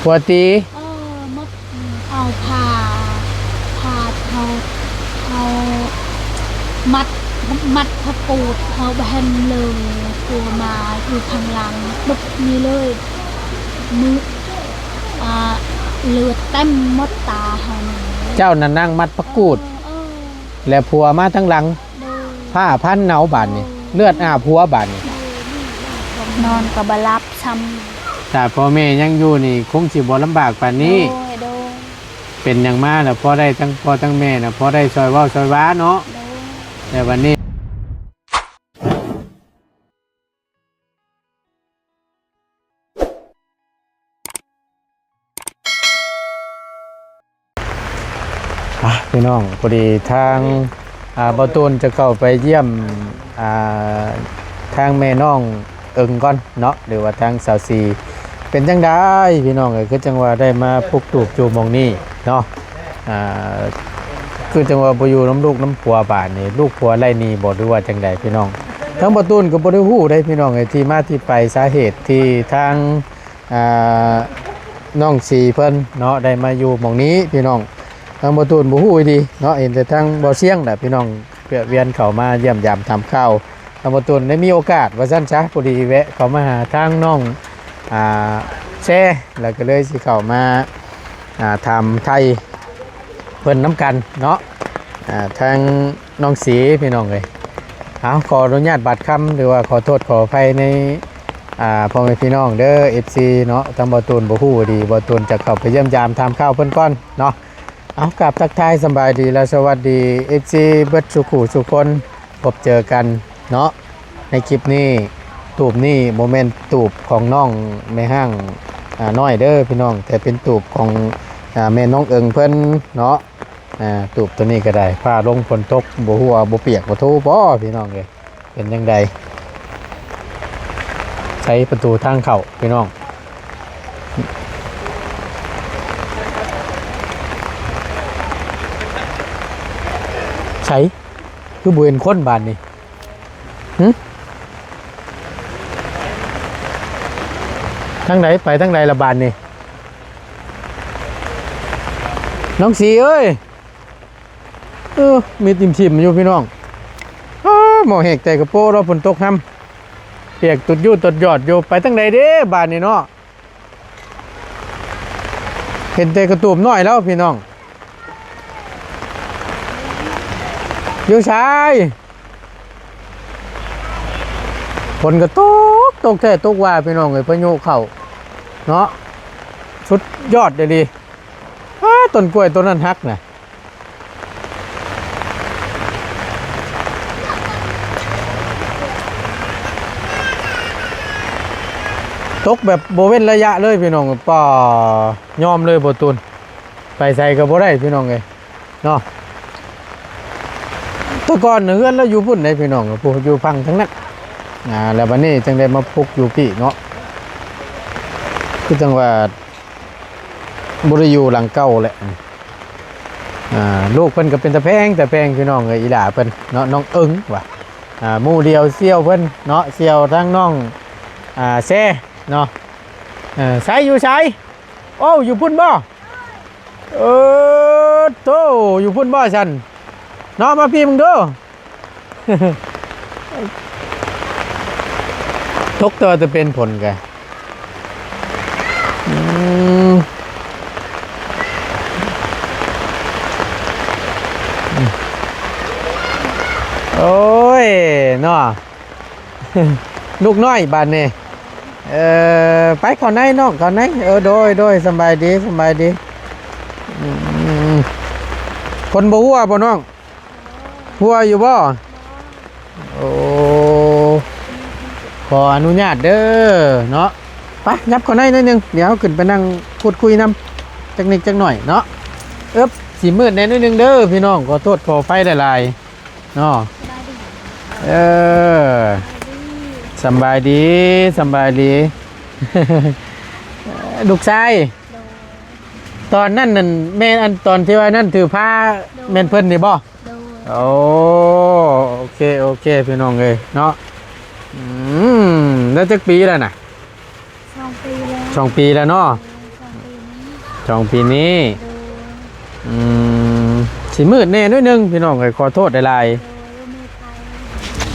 ຜົວຕີ? ເອີ ໝົດ ເອົາຜ້າ ຜ້າເຮົາ ເຮົາມັດ ມັດຜ້າປູດ ເຮົາບໍ່ໃຫ້ມັນເລີຍ ຜົວມາຢູ່ຂ້າງຫຼັງ ປຶບ ນີ້ເລີຍ ມື ອ່າ ເລືອດເຕັມໝົດຕາເຮົານີ້. ເຈົ້ານັ້ນນັ່ງມັດຜ້າກູດ ເອີ ເອີ ແລ້ວຜົວມາທາງຫຼັງ ໂດຍ ຜ້າພັນເອົາບາດນີ້ ໂດຍ ເລືອດອາບຫົວບາດນີ້ ໂດຍ ນອນກໍບໍ່ຫຼັບຊ້ຳ. ຖ້າພໍ່ແມ່ຍັງຢູ່ນີ້ ຄົງຊິບໍ່ລຳບາກປານນີ້ ໂດຍ ໂດຍ. ເປັນຫຍັງມາລະ ພໍໄດ້ທັງພໍ່ທັງແມ່ນະ ພໍໄດ້ຊ່ອຍເວົ້າຊ່ອຍວາເນາະ ໂດຍ ແຕ່ບັດນີ້ ອ່ະ ພີ່ນ້ອງ ພໍດີທາງ ອ່າ ບ່າວຕູນຈະເຂົ້າໄປຢ້ຽມ ອ່າ ທາງແມ່ນ້ອງເອິງກ່ອນເນາະ ຫຼືວ່າທາງສາວສີ ເປັນຈັ່ງໃດພີ່ນ້ອງເອີຍ ຄືຈັ່ງວ່າໄດ້ມາປຸກຕູບຢູ່ໝ່ອງນີ້ເນາະ ອ່າ ຄືຈັ່ງວ່າບໍ່ຢູ່ນຳລູກນຳຜົວບາດນີ້ ລູກຜົວໄລ່ໜີບໍ່ ຫຼືວ່າຈັ່ງໃດພີ່ນ້ອງ? ທາງບ່າວຕູນກໍບໍ່ໄດ້ຮູ້ເດ້ພີ່ນ້ອງເອີຍ ທີ່ມາທີ່ໄປສາເຫດທີ່ທາງ ອ່າ ນ້ອງສີເພິ່ນເນາະ ໄດ້ມາຢູ່ໝ່ອງນີ້ພີ່ນ້ອງ. ທາງບ່າວຕູນບໍ່ຮູ້ອີ່ຫຼີເນາະ ເຫັນແຕ່ທາງບ່າວຊຽງແຫຼະພີ່ນ້ອງ ແວະວຽນເຂົ້າມາຢ້ຽມຢາມຖາມຂ່າວ. ທາງບ່າວຕູນໄດ້ມີໂອກາດວ່າຊັ້ນຊະ ພໍດີແວະເຂົ້າມາຫາທາງນ້ອງ ອ່າ ແຊ ແລ້ວກໍເລີຍຊິເຂົ້າມາ ອ່າ ຖາມໄຖ່ເພິ່ນນຳກັນເນາະ ອ່າ ທາງ ນ້ອງສີພີ່ນ້ອງເອີຍ. ເອົາ ຂໍອະນຸຍາດບາດຄຳ ຫຼືວ່າຂໍໂທດຂໍອະໄພໃນ ອ່າ ພໍ່ແມ່ພີ່ນ້ອງເດີ ເອັຟຊີເນາະ ທາງບ່າວຕູນບໍ່ຮູ້ດີ ບ່າວຕູນຈະເຂົ້າໄປຢ້ຽມຢາມຖາມຂ່າວເພິ່ນກ່ອນເນາະ. ເອົາ ກາບທັກທາຍສະບາຍດີ ແລະ ສະຫວັດດີ ເອັຟຊີ ເບິດສູ່ຄູ່ສູ່ຄົນ ພົບເຈີກັນເນາະ ໃນຄລິບນີ້. ຕູບນີ້ບໍ່ແມ່ນຕູບຂອງນ້ອງແມ່ຮ້າງ ອ່າ ນ້ອຍເດີພີ່ນ້ອງ ແຕ່ເປັນຕູບຂອງ ອ່າ ແມ່ນ້ອງເອິງເພິ່ນເນາະ. ອ່າ ຕູບໂຕນີ້ກໍໄດ້ ຟ້າລົງຝົນຕົກ ບໍ່ຮູ້ວ່າບໍ່ປຽກບໍ່ໂທບໍ່ພີ່ນ້ອງເອີຍ. ເປັນຈັ່ງໃດ? ໃສປະຕູທາງເຂົ້າພີ່ນ້ອງ? ໃສ? ຄືບໍ່ເຫັນຄົນບາດນີ້. ຫຶ? ທາງໃດ? ໄປທາງໃດລະບາດນີ້? ນ້ອງສີເອີຍ! ເອີ ມິດອີ່ມທິ່ມຢູ່ພີ່ນ້ອງ. ອ້າ ໝໍ້ແຫກແຕ່ກະໂປເນາະ ຝົນຕົກຮຳ ປຽກຕຸດຢູ່ຕົດຢອດຢູ່. ໄປທາງໃດເດ້ບາດນີ້ເນາະ? ເຫັນແຕ່ກະຕູບນ້ອຍແລ້ວພີ່ນ້ອງ. ຢູ່ໃສ? ຝົນກໍຕົກ ຕົກແທ້ຕົກວ່າພີ່ນ້ອງເອີຍ ພາຍຸເຂົ້າເນາະ ສຸດຍອດອີ່ຫຼີ. ອ້າ ຕົ້ນກ້ວຍຕົ້ນນັ້ນຫັກນະ ຕົກແບບບໍ່ເວັ້ນໄລຍະເລີຍພີ່ນ້ອງ. ປ້າ ຍອມເລີຍບໍ່ຕູນ ໄປໃສກໍບໍ່ໄດ້ພີ່ນ້ອງເອີຍ. ເນາະ ແຕ່ກ່ອນເຮືອນລາວຢູ່ພຸ້ນເດ້ພີ່ນ້ອງ ຜູ້ຢູ່ຝັ່ງທາງນັ້ນ ອ່າ ແລ້ວບັດນີ້ຈຶ່ງໄດ້ມາປຸກຢູ່ພີ້ເນາະ ຄືຈັ່ງວ່າບໍ່ໄດ້ຢູ່ຫຼັງເກົ່າແຫຼະ. ອ່າ ລູກເພິ່ນກໍເປັນຕາແພງ ຕາແພງພີ່ນ້ອງເອີຍ ອີຫຼ້າເພິ່ນເນາະ ນ້ອງເອິງວ່າ ອ່າ ໝູ່ດຽວສ່ຽວເພິ່ນເນາະ ສ່ຽວທາງນ້ອງ ອ່າ ແຊເນາະ. ເອີ ໃສ ຢູ່ໃສ? ໂອ້ ຢູ່ພຸ້ນບໍ່? ເອີ ໂທ້ ຢູ່ພຸ້ນບໍ່ຊັ້ນເນາະ ມາພີ້ເບິ່ງດູ. ຕົກແຕ່ວ່າຈະເປັນຝົນກະ ອືມ ໂອ້ຍ ເນາະ. ລູກນ້ອຍບາດນີ້ ເອີ ໄປເຂົ້າໃນນ້ອງ ເຂົ້າໃນ. ເອີ ໂດຍ ໂດຍ ສະບາຍດີ ສະບາຍດີ. ອືມ ຝົນບໍ່ຫົວບໍ່ນ້ອງ? ຫົວຢູ່ບໍ່? ໂອ້ ຂໍອະນຸຍາດເດີເນາະ. ໄປ ຫຍັບເຂົ້າໃນໜ້ອຍໜຶ່ງ ດຽວເຮົາຂຶ້ນໄປນັ່ງພູດຄຸຍນຳຈັກນິດຈັກໜ້ອຍເນາະ. ເອີບ ຊິມືດແດ່ໜ້ອຍໜຶ່ງເດີພີ່ນ້ອງ ຂໍໂທດຂໍອະໄພຫຼາຍໆ. ເນາະ ສະບາຍດີ ເອີ ສະບາຍດີ ສະບາຍດີ ສະບາຍດີ ລູກຊາຍ ໂດຍ ຕອນນັ້ນນັ້ນແມ່ນ ອັນຕອນທີ່ວ່ານັ້ນຖືພາ ໂດຍ ແມ່ນເພິ່ນນີ້ບໍ່? ໂດຍ ໂອ້ ໂອເຄ ໂອເຄ ພີ່ນ້ອງເອີຍເນາະ. ອືມ ໄດ້ຈັກປີແລ້ວນະ? ສອງປີແລ້ວ ສອງປີແລ້ວເນາະ. ໂດຍ ສອງປີ ສອງປີນີ້. ໂດຍ. ອືມ ຊິມືດແດ່ໜ້ອຍໜຶ່ງພີ່ນ້ອງເອີຍ ຂໍໂທດຫຼາຍ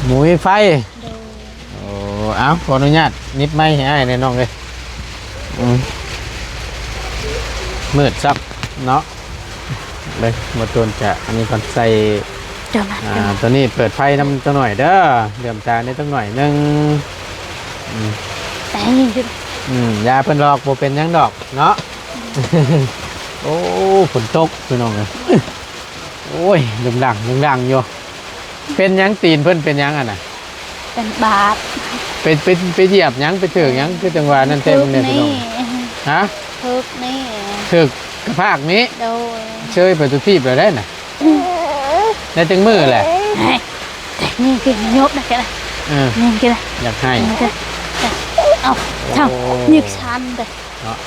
ໆ. ໂດຍ ບໍ່ມີໄຟ. ບໍ່ມີໄຟ. ໂດຍ. ໂອ້ ເອົາ ຂໍອະນຸຍາດໜິບໄມໃຫ້ອ້າຍແດ່ນ້ອງເອີຍ. ອືມ ມືດຊ້ຳເນາະ. ເບິ່ງ ບໍ່ໂດນຈະອັນນີ້ກ່ອນ ໃສ່ ເຈົ້ານະ ອ່າ ເຈົ້ານະ ຕົວນີ້ເປີດໄຟນຳຈັກໜ້ອຍເດີ ເຫຼື້ອມຕາແດ່ຈັກໜ້ອຍໜຶ່ງ. ອືມ ແຕ່ງຢູ່ ອືມ ຢ່າເພິ່ນຫຼອກ ບໍ່ເປັນຫຍັງດອກເນາະ. ໂອ້ ຝົນຕົກພີ່ນ້ອງເອີຍ. ໂອ້ຍ ລຶມດັງ ລຶມດັງຢູ່. ເປັນຫຍັງ ຕີນເພິ່ນເປັນຫຍັງຫັ້ນນະ? ເປັນບາດ. ໄປ ໄປ ໄປຢຽບຫຍັງ ໄປຖືກຫຍັງ ຄືຈັ່ງວ່ານັ້ນແທ້ ເບິ່ງແດ່ພີ່ນ້ອງ. ຮະ? ຖືກນີ້ ຖືກກະພາກນີ້. ໂດຍ. ເຊີຍໄປທຸກທີບແລ້ວໄດ໋ນະ. ໄດ້ຈັກມື້ແຫຼະ? ນີ້ຄືຍົບໄດ້ກະໄດ້. ເອີ ນີ້ຄືໄດ້ ຢາກໄຫ້. ເອົາ ໂອ້ ເຈົ້າ ຍິກຊັນເດີ. ເນາະ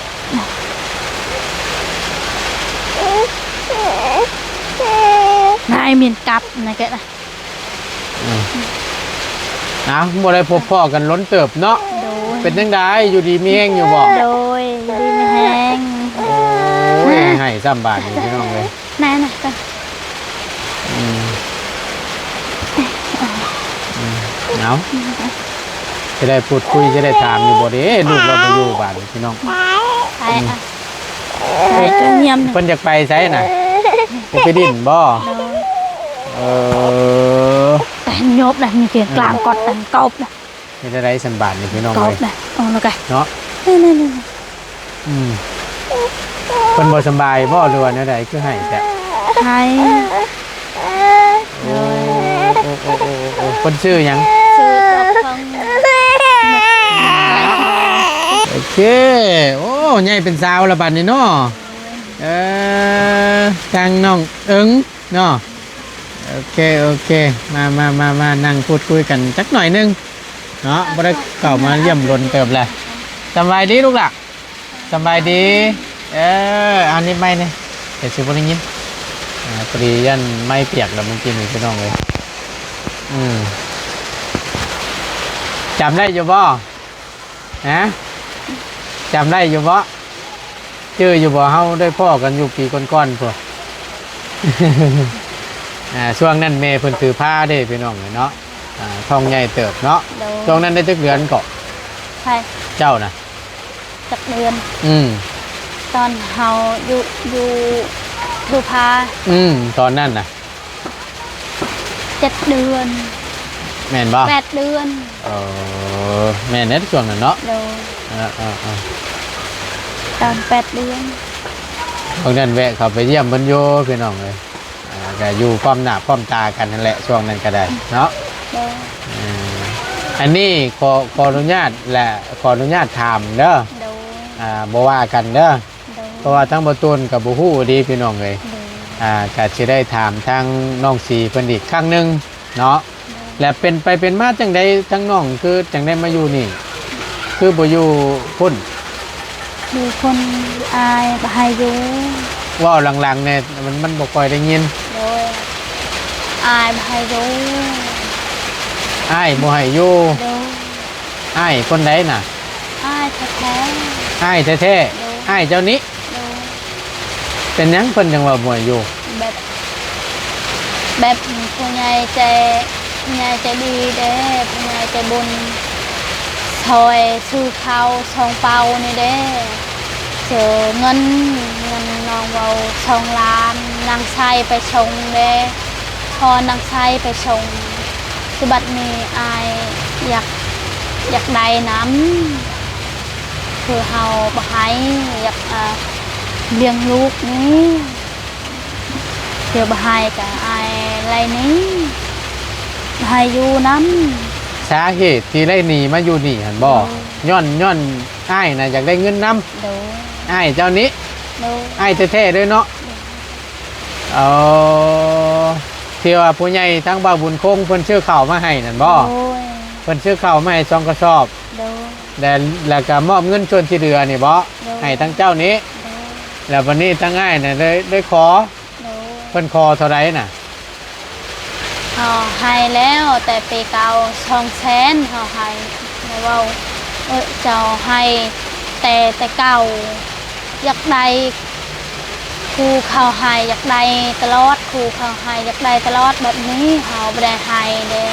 ນາຍມີນກັບນະແກະນະ. ອືມ ເອົ້າ ບໍ່ໄດ້ພົບພໍ້ກັນດົນເຕີບເນາະ. ໂດຍ. ເປັນຈັ່ງໃດ ຢູ່ດີມີແຮງຢູ່ບໍ່? ໂດຍ ຢູ່ດີມີແຮງ. ໂອ້ຍ ໄຫ້ຊ້ຳບາດນີ້ພີ່ນ້ອງເອີຍ. ແນ່ນະ ອືມ ອືມ ເອົາ ຈະໄດ້ພູດຄຸຍ ຈະໄດ້ຖາມຢູ່ບໍ່ເດ້ ລູກລາວບໍ່ຢູ່ບາດນີ້ພີ່ນ້ອງ. ໄປ ອືມ ໄປ ໄປ ເພິ່ນຢາກໄປໃສນະ? ຢາກໄປດິນບໍ່? ໂດຍ. ເອີ ໄປຍົບນະ ມີກຽງກລາງກອດກັນກົບນະ. ເຮັດຈັ່ງໃດຊັ້ນບາດນີ້ພີ່ນ້ອງເອີຍ ເນາະ ເອົາລະກະເນາະ. ນີ້ໆໆ ອືມ ເພິ່ນບໍ່ສຳບາຍບໍ່ ຫຼືວ່າແນວໃດ ຄືໄຫ້ແທ້? ໄຫ້. ໂອ້ ໂອ້ ໂອ້ ໂອ້ ເພິ່ນຊື່ຫຍັງ? ຊື່ດອກທອງ. ໂອເຄ ໂອ້ ໃຫຍ່ເປັນສາວລະບາດນີ້ເນາະ. ເອີ ທາງນ້ອງເອິງເນາະ. ໂອເຄ ໂອເຄ ມາ ມາ ມາ ມານັ່ງພູດຄຸຍກັນຈັກໜ້ອຍໜຶ່ງເນາະ. ບໍ່ໄດ້ເຂົ້າມາຢ້ຽມດົນເຕີບແລ້ວ. ສະບາຍດີລູກຫຼ້າ. ສະບາຍດີ. ເອີ ອັນນີ້ໄມນີ້ ດຽວຊິບໍ່ໄດ້ຍິນ. ອ່າ ພໍດີຢ້ານໄມປຽກແລ້ວເມື່ອກີ້ນີ້ພີ່ນ້ອງເອີຍ. ອືມ ຈຳໄດ້ຢູ່ບໍ່? ຮະ? ຈຳໄດ້ຢູ່ບໍ່? ຈື່ຢູ່ບໍ່? ເຮົາໄດ້ພໍ້ກັນຢູ່ປີກ່ອນໆພຸ້ນ. ອ່າ ຊ່ວງນັ້ນແມ່ເພິ່ນຖືພາເດ້ພີ່ນ້ອງເອີຍເນາະ. ອ່າ ທ້ອງໃຫຍ່ເຕີບເນາະ. ໂດຍ. ຊ່ວງນັ້ນໄດ້ຈັກເດືອນເກາະ? ໃຜ? ເຈົ້ານະ. ຈັກເດືອນ? ອືມ ຕອນເຮົາຢູ່ ຢູ່ ຢູ່ພາ. ອືມ ຕອນນັ້ນນະ ເຈັດເດືອນ ແມ່ນບໍ່? ແປດເດືອນ. ເອີ ແມ່ນແລ້ວຊ່ວງນັ້ນເນາະ. ໂດຍ. ເອີໆໆ ຕອນແປດເດືອນ ພວກນັ້ນແວະເຂົ້າໄປຢ້ຽມເພິ່ນຢູ່ພີ່ນ້ອງເອີຍ. ອ່າ ກະຢູ່ພ້ອມໜ້າພ້ອມຕາກັນຫັ້ນແຫຼະ ຊ່ວງນັ້ນກະໄດ້ເນາະ. ໂດຍ. ເອີ ອັນນີ້ຂໍ ຂໍອະນຸຍາດ ແລະ ຂໍອະນຸຍາດຖາມເດີ. ໂດຍ. ອ່າ ບໍ່ວ່າກັນເດີ. ໂດຍ. ເພາະວ່າທາງບໍ່ຕູນກະບໍ່ຮູ້ດີພີ່ນ້ອງເອີຍ. ໂດຍ. ອ່າ ກະຊິໄດ້ຖາມທາງນ້ອງສີເພິ່ນອີກຄັ້ງໜຶ່ງເນາະ. ແລະ ເປັນໄປເປັນມາຈັ່ງໃດ ທາງນ້ອງຄືຈັ່ງໄດ້ມາຢູ່ນີ້ ຄືບໍ່ຢູ່ພຸ້ນ? ຢູ່ພຸ້ນ ອາຍບໍ່ໃຫ້ຢູ່. ເວົ້າດັງໆແດ່ ມັນ ມັນບໍ່ຄ່ອຍໄດ້ຍິນ. ໂດຍ. ອາຍບໍ່ໃຫ້ຢູ່. ອ້າຍບໍ່ໃຫ້ຢູ່. ໂດຍ. ອ້າຍຄົນໃດນະ? ອ້າຍແທ້ໆ. ອ້າຍແທ້ໆ. ໂດຍ. ອ້າຍເຈົ້ານີ້? ໂດຍ. ເປັນຫຍັງເພິ່ນຈັ່ງວ່າບໍ່ໃຫ້ຢູ່? ແບບ ແບບຜູ້ໃຫຍ່ໃຈ ຜູ້ໃຫຍ່ໃຈດີເດ້ ຜູ້ໃຫຍ່ໃຈບຸນ ຊ່ອຍຊື້ເຂົ້າຊ່ອງເປົານີ້ເດ້ ຊື້ເງິນ ເງິນນ້ອງເວົ້າສອງລ້ານ ນາງໄຊໄປສົ່ງເດ້ ຂໍນາງໄຊໄປສົ່ງ. ຄືບັດນີ້ອ້າຍຢາກ ຢາກໄດ້ນຳ ຄືເຮົາບໍ່ໃຫ້ ຢາກ ອ່າ ລ້ຽງລູກນີ້ ຄືບໍ່ໃຫ້ກະອ້າຍໄລ່ໜີ ບໍ່ໃຫ້ຢູ່ນຳ. ສາເຫດທີ່ໄລ່ໜີມາຢູ່ນີ້ຫັ້ນບໍ່? ໂດຍ. ຍ້ອນ ຍ້ອນອ້າຍນະຢາກໄດ້ເງິນນຳ. ໂດຍ. ອ້າຍເຈົ້ານີ້? ໂດຍ. ອ້າຍແທ້ໆເລີຍເນາະ? ໂດຍ. ເອີ ທີ່ວ່າຜູ້ໃຫຍ່ທາງບ່າວບຸນຄົງເພິ່ນຊື້ເຂົ້າມາໃຫ້ນັ້ນບໍ່? ໂດຍ. ເພິ່ນຊື້ເຂົ້າມາໃຫ້ສອງກະສອບ. ໂດຍ. ແລະ ແລ້ວກະມອບເງິນສ່ວນທີ່ເຫຼືອນີ້ບໍ່? ໂດຍ. ໃຫ້ທາງເຈົ້ານີ້? ໂດຍ. ແລ້ວບັດນີ້ທາງອ້າຍນະໄດ້ ໄດ້ຂໍ? ໂດຍ. ເພິ່ນຂໍເທົ່າໃດນະ? ເຮົາໃຫ້ແລ້ວແຕ່ປີເກົ່າສອງແສນ ເຮົາໃຫ້ ເຮົາເວົ້າ ເອີ ເຈົ້າໃຫ້ແຕ່ ແຕ່ເກົ່າ ຢາກໄດ້ ຄູ່ເຂົາໃຫ້ຢາກໄດ້ຕະຫຼອດ, ຄູ່ເຂົາໃຫ້ຢາກໄດ້ຕະຫຼອດ, ແບບນີ້ເຮົາບໍ່ໄດ້ໃຫ້ເດ້.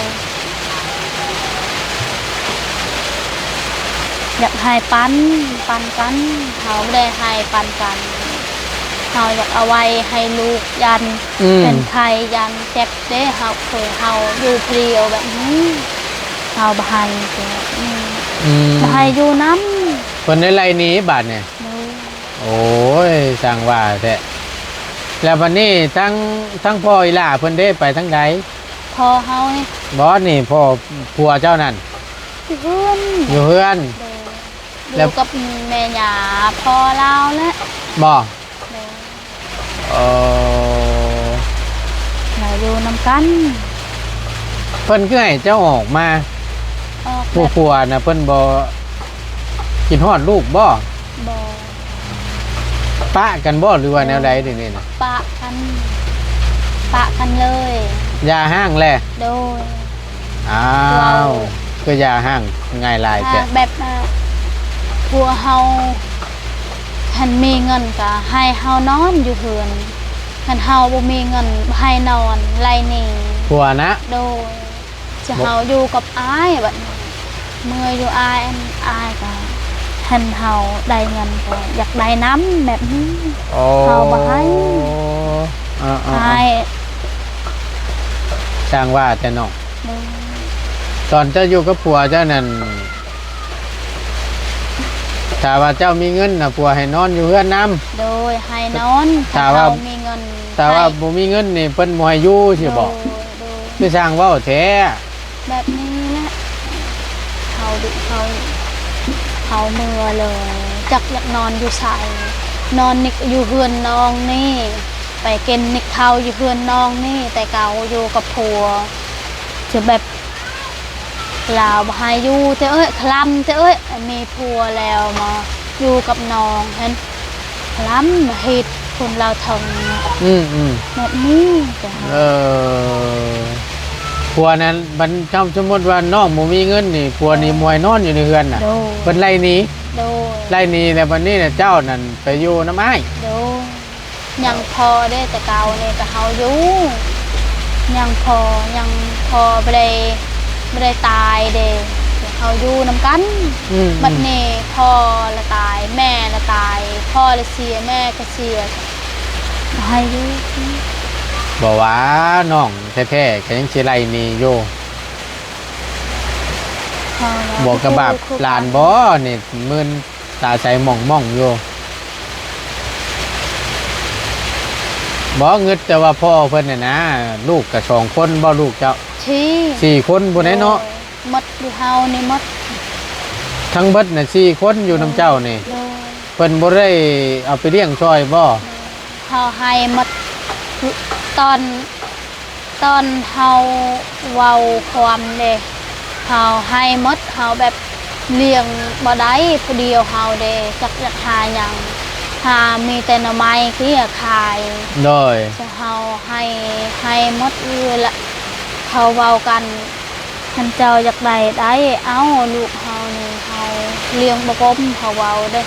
ຢາກໃຫ້ປັນ, ປັນກັນ, ເຮົາບໍ່ໄດ້ໃຫ້ປັນກັນ. ເຮົາຢາກເອົາໄວ້ໃຫ້ລູກ, ຢ້ານ ອືມ ເປັນໄຂ້, ຢ້ານເຈັບເດ້. ເຮົາ ຄືເຮົາຢູ່ຜູ້ດຽວແບບນີ້ ເຮົາບໍ່ໃຫ້ເດ້. ອືມ ອືມ ບໍ່ໃຫ້ຢູ່ນຳ. ເພິ່ນໄດ້ໄລ່ໜີບາດນີ້. ໂດຍ. ໂອ້ຍ ຊ່າງວ່າແທ້. ແລ້ວບັດນີ້ທັງ ທັງພໍ່ອີ່ຫຼ້າເພິ່ນເດ້ ໄປທາງໃດ? ພໍ່ເຮົານີ້. ບໍ່ ນີ້ພໍ່ ຜົວເຈົ້ານັ້ນ? ຢູ່ເຮືອນ. ຢູ່ເຮືອນ. ໂດຍ. ແລ້ວ ຢູ່ກັບແມ່ຍ່າພໍ່ລາວແຫຼະ. ບໍ່? ໂດຍ. ເອີ ລາວຢູ່ນຳກັນ. ເພິ່ນຄືໃຫ້ເຈົ້າອອກມາ? ອອກແບບ ຜົວນະ ເພິ່ນບໍ່ຄິດຮອດລູກບໍ່? ບໍ່. ປະກັນບໍ່ ຫຼືວ່າແນວໃດດຽວນີ້ນະ? ປະກັນ, ປະກັນເລີຍ. ຢ່າຮ້າງແຫຼະ? ໂດຍ. ອ້າວ ເວົ້າ ຄືຢ່າຮ້າງງ່າຍຫຼາຍແທ້? ອ່າ ແບບ ອ່າ ຜົວເຮົາ ຄັນມີເງິນກະໃຫ້ເຮົານອນຢູ່ເຮືອນ, ຄັນເຮົາບໍ່ມີເງິນໃຫ້ນອນ ໄລ່ໜີ. ຜົວນະ? ໂດຍ. ຈະ ບໍ່ ເຮົາຢູ່ກັບອ້າຍບັດນີ້ ເມື່ອຢູ່ອ້າຍ ອ້າຍກະ ຄັນເຮົາໄດ້ເງິນກະຢາກໄດ້ນຳແບບນີ້. ໂອ້ ເຮົາບໍ່ໃຫ້. ເອີໆໆ ອ້າຍ ຊ່າງວ່າແຕ່ເນາະ. ໂດຍ. ຕອນເຈົ້າຢູ່ກັບຜົວເຈົ້ານັ້ນ ຖ້າວ່າເຈົ້າມີເງິນນະ ຜົວໃຫ້ນອນຢູ່ເຮືອນນຳ. ໂດຍ ໃຫ້ນອນ. ຖ້າວ່າ ຖ້າເຮົາມີເງິນ ຖ້າວ່າ ໃຫ້ ບໍ່ມີເງິນນີ້ ເພິ່ນບໍ່ໃຫ້ຢູ່ຊີ້ບໍ? ໂດຍ ໂດຍ. ຄືຊ່າງເວົ້າແທ້. ແບບນີ້ແຫຼະ ເຮົາດຸເຮົາ ເຮົາເມື່ອເລີຍ ຈັກຢາກນອນຢູ່ໃສ. ນອນນີ້ກະຢູ່ເຮືອນນ້ອງນີ້, ໄປກິນນີ້ເຂົ້າຢູ່ເຮືອນນ້ອງນີ້, ແຕ່ເກົ່າຢູ່ກັບຜົວ ຈະແບບ ລາວບໍ່ໃຫ້ຢູ່ເຕີເອີຍ, ຄະລຳເຕີເອີຍ, ມີຜົວແລ້ວມາຢູ່ກັບນ້ອງຫັ້ນ ຄະລຳເຮັດຄົນລາວເຖິງ. ອືມໆ ແບບນີ້ກະ ເອີ ຜົວນັ້ນ ບັດ ຄັນສົມມຸດວ່ານ້ອງບໍ່ມີເງິນນີ້ ຜົວນີ້ ໂດຍ ບໍ່ໃຫ້ນອນຢູ່ໃນເຮືອນນະ. ໂດຍ. ເພິ່ນໄລ່ໜີ. ໂດຍ. ໄລ່ໜີແລ້ວ ບັດນີ້ນະ ເຈົ້ານັ້ນໄປຢູ່ນຳອ້າຍ. ໂດຍ. ຍັງພໍເດ້ ແຕ່ເກົ່ານີ້ກະເຮົາຢູ່ ຍັງພໍ ຍັງພໍບໍ່ໄດ້ ບໍ່ໄດ້ຕາຍເດ້ ເຮົາຢູ່ນຳກັນ. ອືມໆ ບັດນີ້ພໍ່ລະຕາຍ ແມ່ລະຕາຍ ພໍ່ລະເສຍ ແມ່ກະເສຍ ໃຫ້ຢູ່. ບໍ່ວ່ານ້ອງແທ້ໆ ກະຍັງຊິໄລ່ໜີຢູ່. ບໍ່ກະບາບຫຼານບໍ່ນີ້ ມື່ນຕາໃສໝ້ອງໆຢູ່. ບໍ່ ງຶດແຕ່ວ່າພໍ່ເພິ່ນຫັ້ນນະ. ລູກກະສອງຄົນບໍ່ ລູກເຈົ້າ? ສີ່ ສີ່ຄົນພຸ້ນແຫຼະເນາະ. ໂດຍ. ໝົດຢູ່ເຮົານີ້ໝົດ ທັງເບິດນະ ສີ່ຄົນຢູ່ນຳເຈົ້ານີ້. ໂດຍ. ເພິ່ນບໍ່ໄດ້ເອົາໄປລ້ຽງຊ່ອຍບໍ່? ໂດຍ. ເຮົາໃຫ້ໝົດ ຕອນ ຕອນເຮົາເວົ້າຄວາມເດ້ ເຮົາໃຫ້ໝົດ ເຮົາແບບລ້ຽງບໍ່ໄດ້ ຜູ້ດຽວເຮົາເດ້ ຈັກຢາກຫາຫຍັງ ຫາມີແຕ່ໜໍ່ໄມ້ທີ່ຂາຍ. ໂດຍ. ເຮົາໃຫ້ ໃຫ້ໝົດເລີຍລະ ເຂົາເວົ້າກັນ ຄັນເຈົ້າຢາກໄດ້ ໄດ້ເອົາ ລູກເຮົານີ້ ເຮົາລ້ຽງບໍ່ກົມ ເຂົາເວົ້າເດ້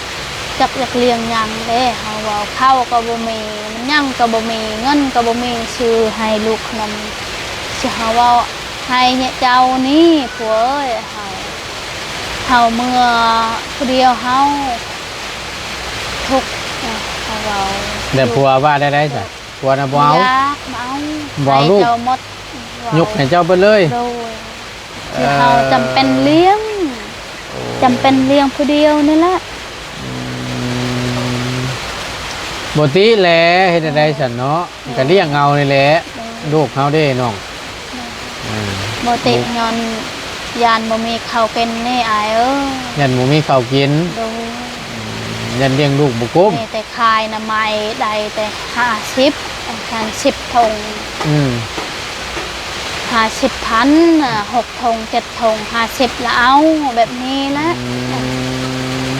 ຈັກຢາກລ້ຽງຫຍັງເດ້ ເຮົາເວົ້າ ເຂົ້າກະບໍ່ມີ ມັນຫຍັງກະບໍ່ມີ ເງິນກະບໍ່ມີ ຊື້ໃຫ້ລູກຂະໜົມ ຊິເຮົາເວົ້າ ໃຫ້ເຈົ້ານີ້ ຜົວເອີຍ ເຮົາ ເຮົາເມື່ອຜູ້ດຽວ ເຮົາທຸກ ເຮົາເວົ້າ. ແລ້ວຜົວວ່າແນວໃດຊະ? ຜົວນະບໍ່ເອົາ ບໍ່ຢາກ ບໍ່ເອົາ ບໍ່ເອົາລູກ ໃຫ້ເຈົ້າໝົດ ຍົກໃຫ້ເຈົ້າເບິດເລີຍ. ໂດຍ. ເອີ ທີ່ເຮົາຈຳເປັນລ້ຽງ ໂອ້ ຈຳເປັນລ້ຽງຜູ້ດຽວນີ້ແຫຼະ. ອືມ ບໍ່ຕິແຫຼະ ເຮັດແນວໃດຊັ້ນເນາະ ໂດຍ ກະລ້ຽງເອົານີ້ແຫຼະ. ໂດຍ. ລູກເຮົາເດ້ນ້ອງ. ໂດຍ. ອືມ ບໍ່ຕິ ບໍ່ ຍ້ອນຢ້ານບໍ່ມີເຂົ້າກິນນີ້ອ້າຍເອີຍ. ຢ້ານບໍ່ມີເຂົ້າກິນ. ໂດຍ. ອືມ ຢ້ານລ້ຽງລູກບໍ່ກຸ້ມ ມີແຕ່ ຂາຍໜໍ່ໄມ້ໄດ້ແຕ່ຫ້າສິບ ອັນນັ້ນສິບຖົງ. ອືມ ຫ້າສິບພັນ ຫົກຖົງ ເຈັດຖົງ ຫ້າສິບລະເອົາ ແບບນີ້ແຫຼະ. ອືມ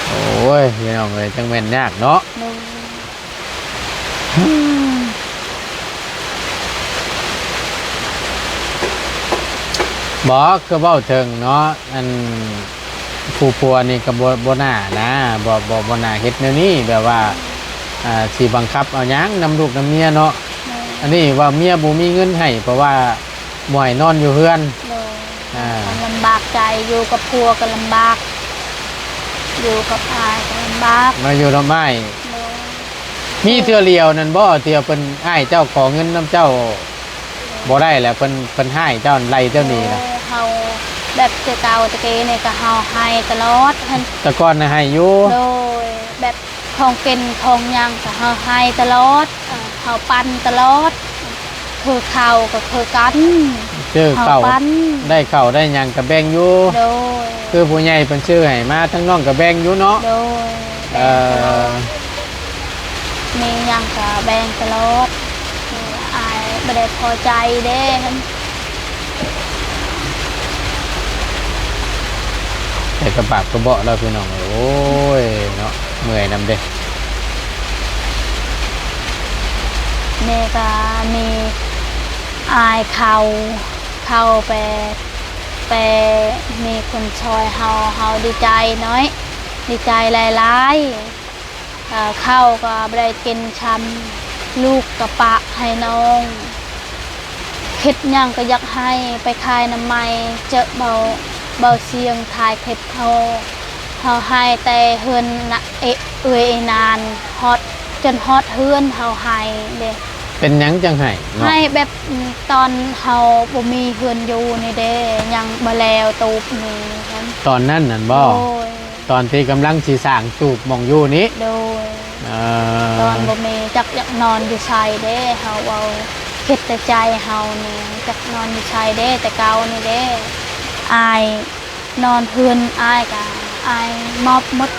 ໂອ້ຍ ພີ່ນ້ອງເອີຍ ຈັ່ງແມ່ນຍາກເນາະ. ໂດຍ. ບໍ່ ຄືເວົ້າເຖິງເນາະ ອັນ ຜູ້ຜົວນີ້ກະບໍ່ ບໍ່ໜ້ານະ ບໍ່ ບໍ່ ບໍ່ໜ້າເຮັດແນວນີ້ ແບບວ່າ ອ່າ ຊິບັງຄັບເອົາຫຍັງນຳລູກນຳເມຍເນາະ. ໂດຍ ອັນນີ້ວ່າເມຍບໍ່ມີເງິນໃຫ້ ເພາະວ່າບໍ່ໃຫ້ນອນຢູ່ເຮືອນ. ໂດຍ ອ່າ ກໍລຳບາກໃຈ ຢູ່ກັບຜົວກໍລຳບາກ ຢູ່ກັບອ້າຍກໍລຳບາກ ມາຢູ່ນຳອ້າຍ. ໂດຍ ມີເທື່ອດຽວນັ້ນບໍ່ ທີ່ວ່າເພິ່ນ ອ້າຍເຈົ້າຂໍເງິນນຳເຈົ້າບໍ່ໄດ້ ແລ້ວເພິ່ນ ເພິ່ນຮ້າຍເຈົ້າ ໄລ່ເຈົ້າໜີນະ? ໂດຍ ເຮົາແບບແຕ່ເກົ່າແຕ່ກີ້ນີ້ກໍເຮົາໃຫ້ຕະຫຼອດຫັ້ນ. ແຕ່ກ່ອນນະໃຫ້ຢູ່? ໂດຍ ແບບ ຂອງກິນຂອງຫຍັງກໍເຮົາໃຫ້ຕະຫຼອດ ເອີ ເຮົາປັນຕະຫຼອດ ຄືເຂົ້າກໍຄືກັນ ຊື້ເຂົ້າ ເຮົາປັນ ໄດ້ເຂົ້າໄດ້ຫຍັງກໍແບ່ງຢູ່. ໂດຍ ຄືຜູ້ໃຫຍ່ເພິ່ນຊື້ໃຫ້ມາ ທາງນ້ອງກໍແບ່ງຢູ່ເນາະ. ໂດຍ ເອີ ແບ່ງຕະຫຼອດ ມີຫຍັງກໍແບ່ງຕະຫຼອດ ອ້າຍບໍ່ໄດ້ພໍໃຈເດ້. ໃສ່ກະບາບກະເບາະແລ້ວພີ່ນ້ອງເອີຍ ໂອ້ຍເນາະ ເມື່ອຍນຳເດ້. ແມ່ກໍມີອ້າຍເຂົ້າ ເຂົ້າໄປ ໄປມີຄົນຊ່ອຍເຮົາ ເຮົາດີໃຈນ້ອຍ ດີໃຈຫຼາຍໆ. ເຂົ້າກໍບໍ່ໄດ້ກິນຊ້ຳ ລູກກໍປະໃຫ້ນ້ອງ ຄິດຫຍັງກໍຢາກໄຫ້ ໄປຂາຍນ້ຳໄມ້ ເຈີເບົາ ເບົາຊຽງຖ່າຍຄລິບເຮົາ ເຮົາໄຫ້ແຕ່ເຮືອນນະ ເອ ເອື້ອຍອີນານ ຮອດ ຈົນຮອດເຮືອນເຮົາໄຫ້ເດ້. ເປັນຫຍັງຈັ່ງໄຫ້ເນາະ? ໄຫ້ແບບ ອືມ ຕອນເຮົາບໍ່ມີເຮືອນຢູ່ນີ້ເດ້ ຍັງບໍ່ແລ້ວຕູບນີ້ຫັ້ນ. ຕອນນັ້ນນັ້ນບໍ່? ໂດຍ ຕອນທີ່ກຳລັງຊິສ້າງຕູບໝ່ອງຢູ່ນີ້? ໂດຍ ເອີ ຕອນບໍ່ມີຈັກຢາກນອນຢູ່ໃສເດ້ ເຮົາເວົ້າ ຄິດແຕ່ໃຈເຮົານີ້ ຈັກນອນຢູ່ໃສເດ້ ແຕ່ເກົ່ານີ້ເດ້ ອ້າຍ ນອນເຮືອນອ້າຍກະ ອ້າຍມອບໝົດ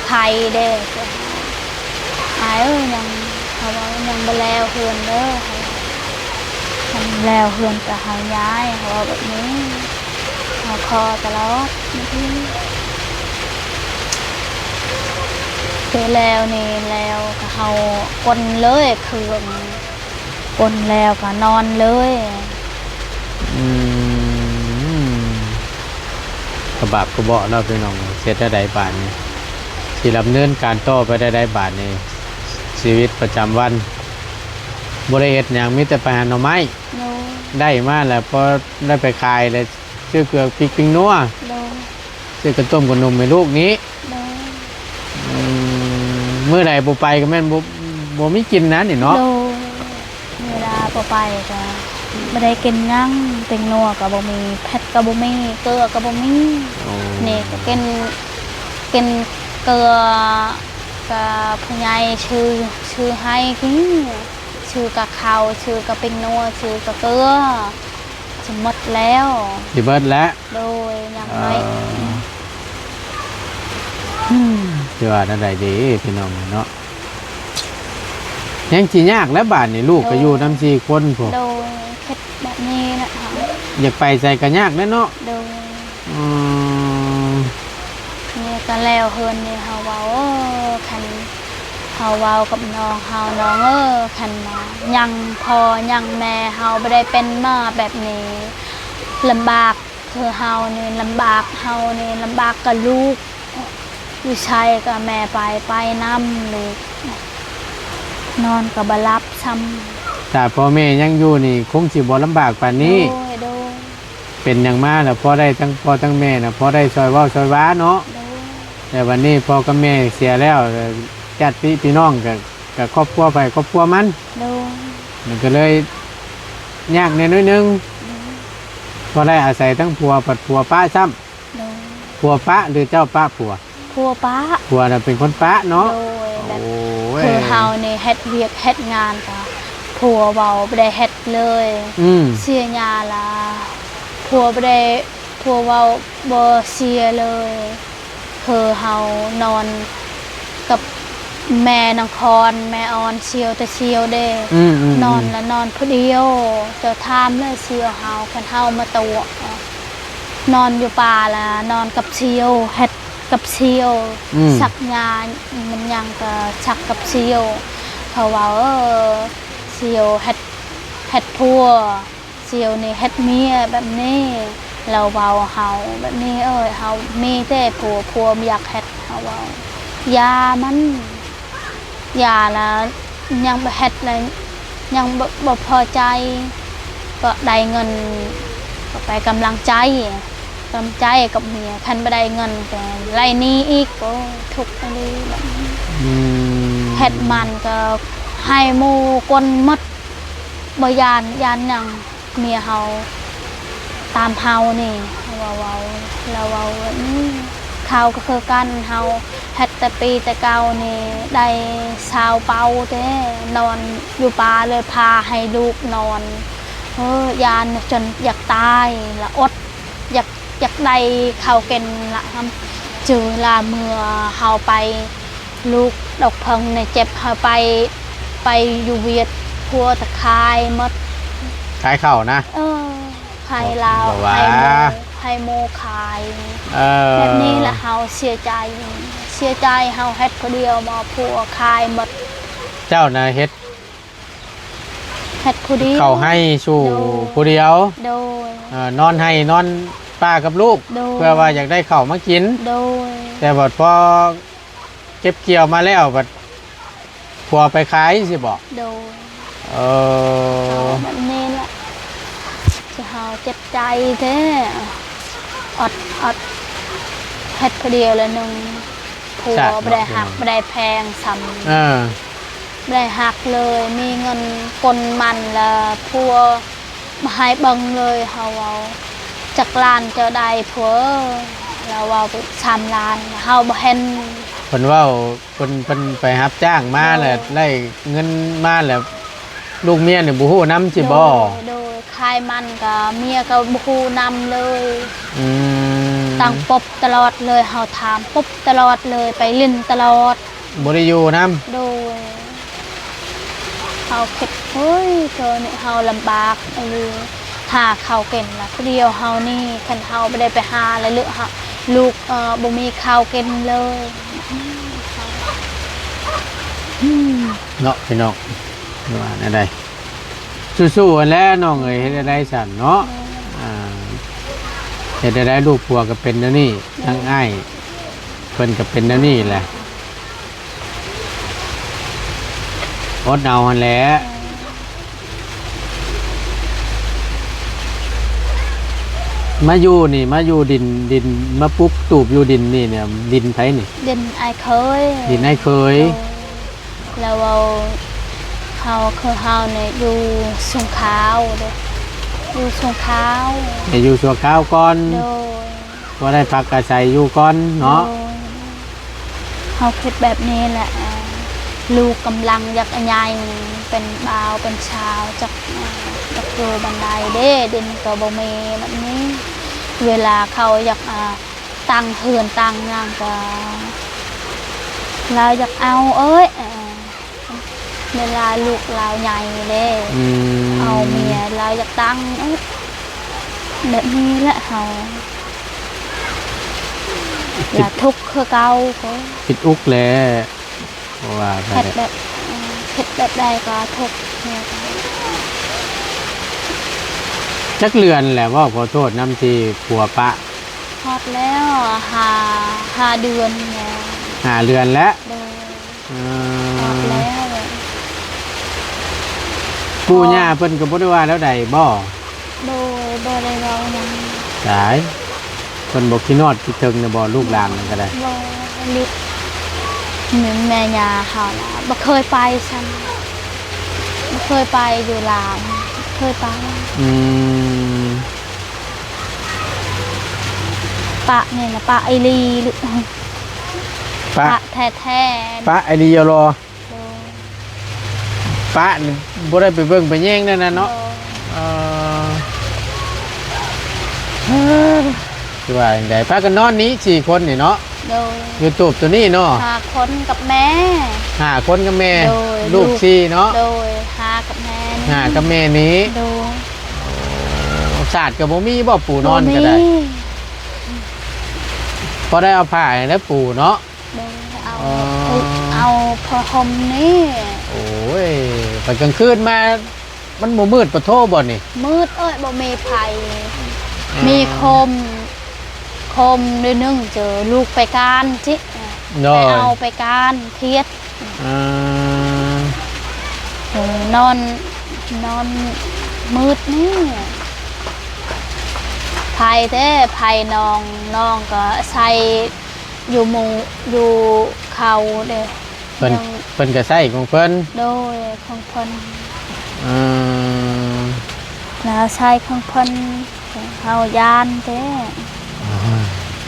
ໄພເດ້ ອ້າຍເອີຍ ຍັງ ເຮົາເວົ້າ ຍັງບໍ່ແລ້ວເຮືອນເດີ ເຮົາເວົ້າ ຍັງແລ້ວເຮືອນກະໃຫ້ຍ້າຍ ເຮົາເວົ້າແບບນີ້ ເຮົາຂໍຕະຫຼອດ. ຄືແລ້ວນີ້ ແລ້ວກະເຮົາກົນເລີຍ ຄື ປົນແລ້ວກໍນອນເລີຍ. ອືມ ກະບາບກະເບາະເນາະພີ່ນ້ອງ ເຮັດແນວໃດບາດນີ້ ຊິດຳເນີນການຕໍ່ໄປແນວໃດບາດນີ້ ຊີວິດປະຈຳວັນ ບໍ່ໄດ້ເຮັດຫຍັງ ມີແຕ່ໄປຫາໜໍ່ໄມ້. ໂດຍ ໄດ້ມາແລ້ວ ພໍໄດ້ໄປຂາຍແລ້ວ ຊື້ເກືອປິກປິງນົວ. ໂດຍ ຊື້ກະຕົ້ມກະໜົມໃຫ້ລູກນີ້. ໂດຍ ອືມ ມື້ໃດບໍ່ໄປກໍແມ່ນບໍ່ ບໍ່ມີກິນນະນີ້ເນາະ. ໂດຍ ເວລາບໍ່ໄປກໍບໍ່ໄດ້ກິນຫຍັງ ແປ້ງນົວກໍບໍ່ມີ ແພັດກໍບໍ່ມີ ເກືອກໍບໍ່ມີ. ໂອ້ ນີ້ກໍກິນ ກິນເກືອ ກໍຜູ້ໃຫຍ່ຊື້ ຊື້ໃຫ້ກິນ ຊື້ກະເຂົ້າ ຊື້ກະແປ້ງນົວ ຊື້ກະເກືອ ຊິໝົດແລ້ວ ຊິເບິດແລ້ວ. ໂດຍ ຍັງໜ້ອຍ ເອີ ອືມ ຊິວ່າແນວໃດເດພີ່ນ້ອງເນາະ ແຮງຊິຍາກແລ້ວບາດນີ້ ລູກກໍຢູ່ນຳສີ່ຄົນພຸ້ນ. ໂດຍ ຄິດແບບນີ້ນະ ຢາກໄປໃສກໍຍາກແຫຼະເນາະ. ໂດຍ ອືມ ນີ້ກໍແລ້ວເຮືອນນີ້ ເຮົາເວົ້າ ເອີ ຄັນ ເຮົາເວົ້າກັບນ້ອງເຮົາ ນ້ອງເອີຍ ຄັນວ່າຍັງພໍ່ຍັງແມ່ເຮົາບໍ່ໄດ້ເປັນມາແບບນີ້ ລຳບາກຄືເຮົານີ້ ລຳບາກເຮົານີ້ ລຳບາກກັບລູກ ຢູ່ໃສກໍແມ່ໄປ ໄປນຳລູກ ນອນກໍບໍ່ຫຼັບຊ້ຳ. ຖ້າພໍ່ແມ່ຍັງຢູ່ນີ້ ຄົງຊິບໍ່ລຳບາກປານນີ້. ໂດຍ ໂດຍ ເປັນຫຍັງມາລະ ພໍໄດ້ທັງພໍ່ທັງແມ່ນະ ພໍໄດ້ຊ່ອຍເວົ້າຊ່ອຍວາເນາະ. ໂດຍ ແຕ່ບັດນີ້ພໍ່ກັບແມ່ເສຍແລ້ວ ຍາດຕິພີ່ນ້ອງກໍ ກໍຄອບຄົວໃຜຄອບຄົວມັນ. ໂດຍ ມັນກໍເລີຍຍາກແດ່ໜ້ອຍໜຶ່ງ. ໂດຍ ພໍໄດ້ອາໄສທັງຜົວ ພັດຜົວປະຊ້ຳ. ໂດຍ ຜົວປະ ຫຼື ເຈົ້າປະຜົວ? ຜົວປະ. ຜົວນະເປັນຄົນປະເນາະ. ໂດຍ ແບບ ໂອ້ຍ ຄືເຮົານີ້ເຮັດວຽກເຮັດງານກະ ຜົວເວົ້າບໍ່ໄດ້ເຮັດເລີຍ. ອືມ ເສຍຫຍ້າລະ ຜົວບໍ່ໄດ້ ຜົວເວົ້າບໍ່ເສຍເລີຍ. ຄືເຮົານອນກັບແມ່ນາງຄອນ ແມ່ອອນ ສ່ຽວແຕ່ສ່ຽວເດ້. ອືມໆໆ ນອນລະນອນຜູ້ດຽວ. ເຈົ້າຖາມແລ້ວສ່ຽວເຮົາ ຄັນເຮົາມາຕົວະ ນອນຢູ່ປ່າລະນອນກັບສ່ຽວ ເຮັດກັບສ່ຽວ. ອືມ ສັກຫຍ້າມັນຫຍັງກະສັກກັບສ່ຽວ. ເຂົາເວົ້າ ເອີ ສ່ຽວເຮັດ ເຮັດຜົວ ສ່ຽວນີ້ເຮັດເມຍແບບນີ້ ລາວເວົ້າເຮົາແບບນີ້. ເອີຍ ເຮົາມີແຕ່ຜົວ ຜົວບໍ່ຢາກເຮັດ ເຮົາເວົ້າ ຢ່າມັນ ຢ່າລະຍັງບໍ່ເຮັດ ລະຍັງບໍ່ ບໍ່ພໍໃຈ ກໍໄດ້ເງິນ ກໍໄປກຳລັງໃຈ ກຳລັງໃຈກັບເມຍ ຄັນບໍ່ໄດ້ເງິນກໍໄລ່ໜີອີກ. ໂອ້ ທຸກອີ່ຫຼີແບບນີ້. ອືມ ເຮັດມັນກໍໃຫ້ໝູ່ກົນໝົດ ບໍ່ຢ້ານ ຢ້ານຫຍັງ. ເມຍເຮົາຕາມເຮົານີ້ ລາວເວົ້າ ລາວເວົ້າແບບນີ້. ເຂົາກໍຄືກັນ ເຮົາເຮັດແຕ່ປີແຕ່ເກົ່ານີ້ ໄດ້ຊາວເປົາເດ້ ນອນຢູ່ປ່າເລີຍ ພາໃຫ້ລູກນອນ. ເອີ ຢ້ານຈົນຢາກຕາຍ ລະອົດ ຢາກ ຢາກໄດ້ເຂົ້າກິນລະ ຫຳ ຈື່ລະເມື່ອເຮົາໄປ ລູກດອກເຜິ້ງໃນເຈັບ ເຮົາໄປ ໄປຢູ່ຫວຽດ ຜົວຕະຂາຍໝົດ ຂາຍເຂົ້ານະ. ເອີ ຂາຍລາວ ບໍ່ວ່າ ໃຫ້ໝູ່ ໃຫ້ໝູ່ຂາຍ. ເອີ ແບບນີ້ລະເຮົາເສຍໃຈ ເສຍໃຈ ເຮົາເຮັດຜູ້ດຽວ ໝໍ ຜົວຂາຍໝົດ. ເຈົ້ານະເຮັດ ເຮັດຜູ້ດຽວ ເຂົ້າໄຮ່ສູ່ ໂດຍ ຜູ້ດຽວ ໂດຍ ເອີ ນອນໄຮ່ນອນປ່າກັບລູກ ໂດຍ ເພື່ອວ່າຢາກໄດ້ເຂົ້າມາກິນ ໂດຍ ແຕ່ບັດພໍເກັບກ່ຽວມາແລ້ວ ບັດຜົວໄປຂາຍຊີ້ບໍ? ໂດຍ ເອີ ເອົາແບບນີ້ລະ ຊິເຮົາເຈັບໃຈແທ້ ອອດ ອອດ ເຮັດຜູ້ດຽວລະໜຶ່ງ ຜົວບໍ່ໄດ້ຮັກ ບໍ່ໄດ້ແພງຊ້ຳ ເອີ ບໍ່ໄດ້ຮັກເລີຍ ມີເງິນກົນມັນລະຜົວ ບໍ່ໃຫ້ເບິ່ງເລີຍ ເຮົາເວົ້າ ຈັກລ້ານເຈົ້າໄດ້ຜົວ ລາວເວົ້າໄປສາມລ້ານ ເຮົາບໍ່ເຫັນ. ເພິ່ນເວົ້າ ເພິ່ນ ເພິ່ນໄປຮັບຈ້າງມາ ໂດຍ ແລ້ວໄດ້ເງິນມາແລ້ວ ລູກເມຍນີ້ບໍ່ຮູ້ນຳຊີ້ບໍ? ໂດຍ ໂດຍ ຂາຍມັນກໍເມຍກໍບໍ່ຮູ້ນຳເລີຍ. ອືມ ຕັ້ງປົບຕະຫຼອດເລີຍ ເຮົາຖາມປົບຕະຫຼອດເລີຍ ໄປຫຼິ້ນຕະຫຼອດ. ບໍ່ໄດ້ຢູ່ນຳ ໂດຍ ເຮົາຄິດ ໂອ້ຍ ເທື່ອນີ້ເຮົາລຳບາກອີ່ຫຼີ ຫາເຂົ້າກິນລະຜູ້ດຽວເຮົານີ້ ຄັນເຮົາບໍ່ໄດ້ໄປຫາລະເຫຼືອ ລູກ ເອີ ບໍ່ມີເຂົ້າກິນເລີຍ ເນາະພີ່ນ້ອງ ວ່າແນວໃດ ສູ້ໆ ຫັ້ນແຫຼະນ້ອງເອີຍ ເຮັດແນວໃດຊັ້ນເນາະ ໂດຍ ອ່າ ເຮັດແນວໃດ ລູກຜົວກໍເປັນແນວນີ້ ໂດຍ ທາງອ້າຍເພິ່ນກໍເປັນແນວນີ້ແຫຼະ ອົດເອົາຫັ້ນແຫຼະ ໂດຍ ມາຢູ່ນີ້ ມາຢູ່ດິນ ດິນ ມາປຸກຕູບຢູ່ດິນນີ້ເນຍ ດິນໃຜນີ້? ດິນອ້າຍເຂີຍ ດິນອ້າຍເຂີຍ ໂດຍ ລາວເວົ້າ ເຮົາ ຄືເຮົານີ້ຢູ່ສົງຂາວເດ້ ຢູ່ສົງຂາວ ໃຫ້ຢູ່ຊົ່ວຄາວກ່ອນ ໂດຍ ພໍໄດ້ພັກອາໄສຢູ່ກ່ອນເນາະ ໂດຍ ເຮົາຄິດແບບນີ້ແຫຼະ ລູກກຳລັງຢາກໃຫຍ່ ເປັນບ່າວເປັນສາວ ຈັກ ຈັກຢູ່ບ່ອນໃດເດ້ ດິນກໍບໍ່ມີແບບນີ້ ເວລາເຂົາຢາກ ຕັ້ງເຮືອນຕັ້ງຫຍັງກໍ ລາວຢາກເອົາເອີຍ ເວລາລູກລາວໃຫຍ່ເດ້ ອືມ ເອົາເມຍ ລາວຢາກຕັ້ງເອີຍ ແບບນີ້ແຫຼະເຮົາ ຄິດ ລະທຸກຄືເກົ່າ ຄິດອຸກແຫຼະ ເພາະວ່າເຮັດແບບ ເອີ ເຮັດແບບໃດກໍທຸກ ຈັກເດືອນແລ້ວ ເວົ້າຂໍໂທດນຳທີ່ຜົວປະ? ຮອດແລ້ວ ຫ້າ ຫ້າເດືອນແລ້ວ ຫ້າເດືອນແລ້ວ ໂດຍ ເອີ ຮອດແລ້ວ ປູ່ຍ່າເພິ່ນກໍບໍ່ໄດ້ວ່າແນວໃດບໍ? ໂດຍ ບໍ່ໄດ້ເວົ້າຫຍັງ ຕາຍ ເພິ່ນບໍ່ຄິດຮອດຄິດເຖິງນະບໍ ລູກຫຼານນັ້ນກໍໄດ້ ບໍ່ ລິດ ແມ່ຍ່າເຮົາລະບໍ່ເຄີຍໄປຊ້ຳ ບໍ່ເຄີຍໄປຢູ່ລາວ ບໍ່ເຄີຍໄປ ອືມ ປະນີ້ລະປະອີ່ຫຼີ ປະ ປະແທ້ໆ ປະອີ່ຫຼີລະ ໂດຍ ປະນີ້ບໍ່ໄດ້ໄປເບິ່ງໄປແຍງແນວນັ້ນເນາະ ໂດຍ ເອີ ຄືວ່າຈັ່ງໃດ ພາກັນນອນນີ້ສີ່ຄົນນີ້ເນາະ ໂດຍ ຢູ່ຕູບໂຕນີ້ເນາະ ຫ້າຄົນກັບແມ່ ຫ້າຄົນກັບແມ່ ໂດຍ ລູກສີ່ເນາະ ໂດຍ ຫ້າກັບແມ່ນີ້ ຫ້າກັບແມ່ນີ້ ໂດຍ ໂອ້ ສາດກໍບໍ່ມີບໍ ປູນອນກໍໄດ້ ບໍ່ມີ ພໍໄດ້ເອົາຜ້າໃຫ້ແລ້ວປູເນາະ ໂດຍ ເອົາ ອໍ ເອົາຜ້າຫົ່ມນີ້ ໂອ້ຍ ໄປກາງຄືນມາ ມັນບໍ່ມືດປະໂທບໍ່ນີ້? ມືດເອີຍ ບໍ່ມີໄຟ ອືມ ມີໂຄມ ໂຄມໜ້ອຍໜຶ່ງ ເຈີລູກໄປການຊິ ໂດຍ ໄປເອົາໄປການ ຄຽດ ອືມ ນອນ ນອນມືດນີ້ ໄພແທ້ ໄພນ້ອງ ນ້ອງກໍໃສ່ຢູ່ໝູ່ ຢູ່ເຂົາເດ້ ເພິ່ນ ຍັງ ເພິ່ນກໍໃຊ້ຂອງເພິ່ນ ໂດຍ ຂອງເພິ່ນ ອືມ ແລ້ວໃຊ້ຂອງເພິ່ນ ເຮົາຢ້ານແທ້ ອືມ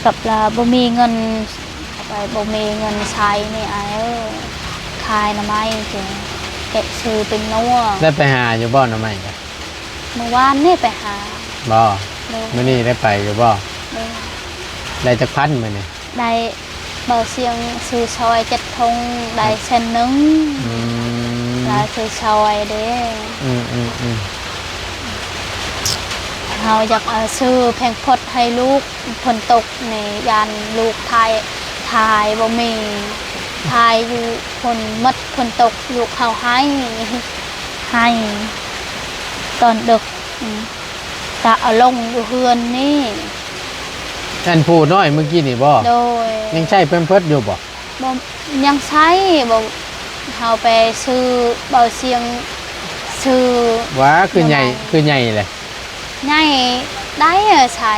ກັບລະບໍ່ມີເງິນ ໄປບໍ່ມີເງິນໃຊ້ນີ້ອ້າຍເອີຍ ຂາຍໜໍ່ໄມ້ເຈົ້າ ແກະຊື້ເປັນນົວ ໄດ້ໄປຫາຢູ່ບໍ່ໜໍ່ໄມ້ກະ? ມື້ວານນີ້ໄປຫາ ບໍ່? ໂດຍ ມື້ນີ້ໄດ້ໄປຢູ່ບໍ່? ໂດຍ ໄດ້ຈັກພັນມື້ນີ້? ໄດ້ ເບົາຊຽງຊື້ຊອຍເຈັດຖົງ ໄດ້ແສນໜຶ່ງ ອືມ ລະຊື້ຊອຍເດ້ ອືມໆໆ ເຮົາຢາກ ເອີ ຊື້ແພມເພິດໃຫ້ລູກ ຝົນຕົກນີ້ ຢ້ານລູກຖ່າຍ ຖ່າຍບໍ່ມີ ຖ່າຍຢູ່ຝົນໝົດ ຝົນຕົກ ລູກເຮົາໄຫ້ ໄຫ້ຕອນດຶກ ອືມ ກະເອົາລົງຢູ່ເຮືອນນີ້ ອັນຜູ້ນ້ອຍມື້ກີ້ນີ້ບໍ່? ໂດຍ ຍັງໃຊ້ແພມເພິດຢູ່ບໍ່? ບໍ່ ຍັງໃຊ້ ບໍ່ ເຮົາໄປຊື້ ເບົາຊຽງ ຊື້ ຫວາ ຄືໃຫຍ່ ຄືໃຫຍ່ແຫຼະ? ໃຫຍ່ໄດ້ ໃຊ້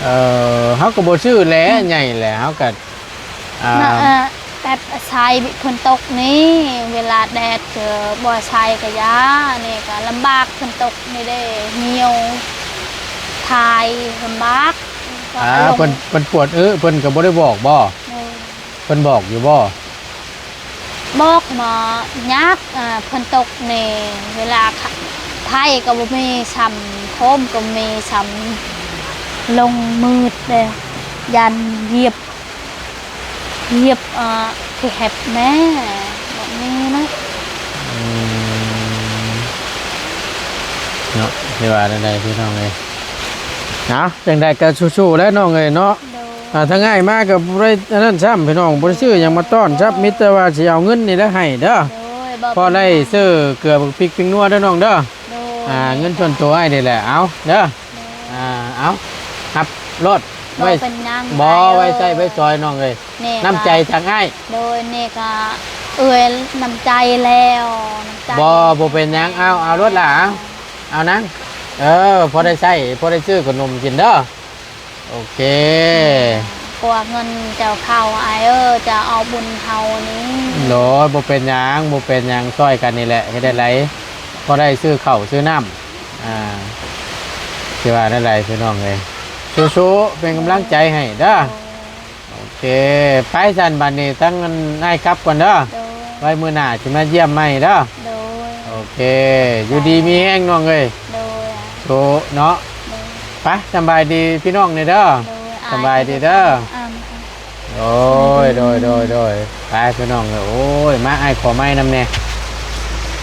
ເອີ ເຮົາກໍບໍ່ຊື້ແຫຼະ ອືມ ໃຫຍ່ແຫຼະ ເຮົາກໍ ອ່າ ນະ ເອີ ແບບໃຊ້ຝົນຕົກນີ້ ເວລາແດດກໍບໍ່ໃຊ້ກໍຢ່າ ນີ້ກໍລຳບາກ ຝົນຕົກນີ້ເດ້ ຫ່ຽວ ຖ່າຍລຳບາກ ກໍ ອ່າ ເອົາລົງ ເພິ່ນ ເພິ່ນປວດອຶ ເພິ່ນກໍບໍ່ໄດ້ບອກບໍ່? ໂດຍ ເພິ່ນບອກຢູ່ບໍ່? ບອກມາຍາກ ເອີ ຝົນຕົກນີ້ ເວລາ ໄຟກໍບໍ່ມີຊ້ຳ ໂຄມກໍບໍ່ມີຊ້ຳ ລົງມືດເດ້ ຢ້ານຢຽບ ຢຽບ ເອີ ທີ່ແຮັບແມ່ ແບບນີ້ນະ ອືມ ເນາະ ຊິວ່າແນວໃດພີ່ນ້ອງເອີຍ ເອົາ ຈັ່ງໃດກໍສູ້ໆແຫຼະນ້ອງເອີຍເນາະ ໂດຍ ອ່າ ທາງອ້າຍມາກໍບໍ່ໄດ້ອັນນັ້ນຊ້ຳພີ່ນ້ອງ ບໍ່ໄດ້ຊື້ຫຍັງມາຕ້ອນຊ້ຳ ມີແຕ່ວ່າຊິເອົາເງິນນີ້ແຫຼະໃຫ້ເດີ ໂດຍ ພໍໄດ້ຊື້ເກືອ ບັກພິກ ແປ້ງນົວເດີນ້ອງເດີ ໂດຍ ອ່າ ເງິນສ່ວນຕົວອ້າຍນີ້ແຫຼະ ເອົາເດີ ໂດຍ ອ່າ ເອົາ ຮັບໂລດ ບໍ່ເປັນຫຍັງ ໄວ້ ບໍ່ ອ້າຍເອີຍ ໄວ້ໃຊ້ໄວ້ສອຍນ້ອງເອີຍ ນີ້ ນ້ຳໃຈຈາກອ້າຍ ໂດຍ ນີ້ກໍເອື້ອຍນ້ຳໃຈແລ້ວ ນ້ຳໃຈ ບໍ່ ບໍ່ເປັນຫຍັງ ເອົາ ເອົາໂລດຫຼ້າ ເອົາ ເອົານາງ ເອີ ພໍໄດ້ໃຊ້ ພໍໄດ້ຊື້ຂະໜົມກິນເດີ ໂອເຄ ກວ່າເງິນເຈົ້າເຂົ້າ ອ້າຍເອີຍ ເຈົ້າເອົາບຸນເຮົານີ້ ໂດຍ ບໍ່ເປັນຫຍັງ ບໍ່ເປັນຫຍັງ ຊ່ອຍກັນນີ້ແຫຼະ ເຮັດໄດ້ຫຼາຍ ພໍໄດ້ຊື້ເຂົ້າຊື້ນ້ຳ ອ່າ ຊິວ່າແນວໃດພີ່ນ້ອງເອີຍ ສູ້ໆ ເປັນກຳລັງໃຈໃຫ້ເດີ ໂອເຄ ໄປຊັ້ນ ບັດນີ້ທາງອ້າຍກັບກ່ອນເດີ ໂດຍ ໄວ້ມື້ໜ້າຊິມາຢ້ຽມໃໝ່ເດີ ໂດຍ ໂອເຄ ຢູ່ດີມີແຮງນ້ອງເອີຍ ໂດຍ ໂຊເນາະ ໂດຍ ໄປ ສຳບາຍດີພີ່ນ້ອງແດ່ເດີ ໂດຍ ສຳບາຍດີເດີ ອ່າ ໂອ້ຍ ໂດຍ ໂດຍ ໂດຍ ໄປພີ່ນ້ອງເອີຍ ໂອ້ຍ ມາອ້າຍຂໍໄມ້ນຳແດ່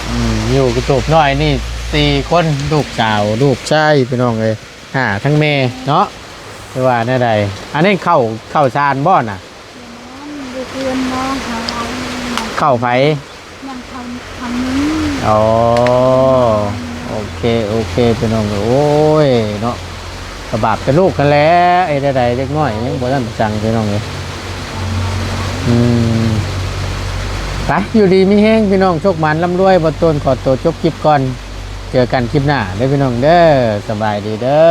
ອືມ ຢູ່ກະຕູບນ້ອຍນີ້ສີ່ຄົນ ລູກສາວ ລູກຊາຍ ພີ່ນ້ອງເອີຍ ຫາທັງແມ່ເນາະ ຫຼືວ່າແນວໃດ ອັນນີ້ເຂົ້າ ເຂົ້າສານບໍ່ນະ ຢູ່ເຮືອນບໍ່ ເຂົ້າໃຜ ຍັງ ອໍ ໂອເຄ ໂອເຄ ພີ່ນ້ອງເອີຍ ໂອ້ຍ ເນາະ ກະບາບແຕ່ລູກຫັ້ນແຫຼະ ເຮັດແນວໃດ ເດັກນ້ອຍຍັງບໍ່ທັນສັງ ພີ່ນ້ອງເອີຍ ອືມ ໄປ ຢູ່ດີມີແຮງ ພີ່ນ້ອງ ໂຊກໝານລ່ຳລວຍ ບ່າວໂຕນຂໍໂຕຈົບຄລິບກ່ອນ ເຈີກັນຄລິບໜ້າເດີ ພີ່ນ້ອງເດີ ສະບາຍດີເດີ.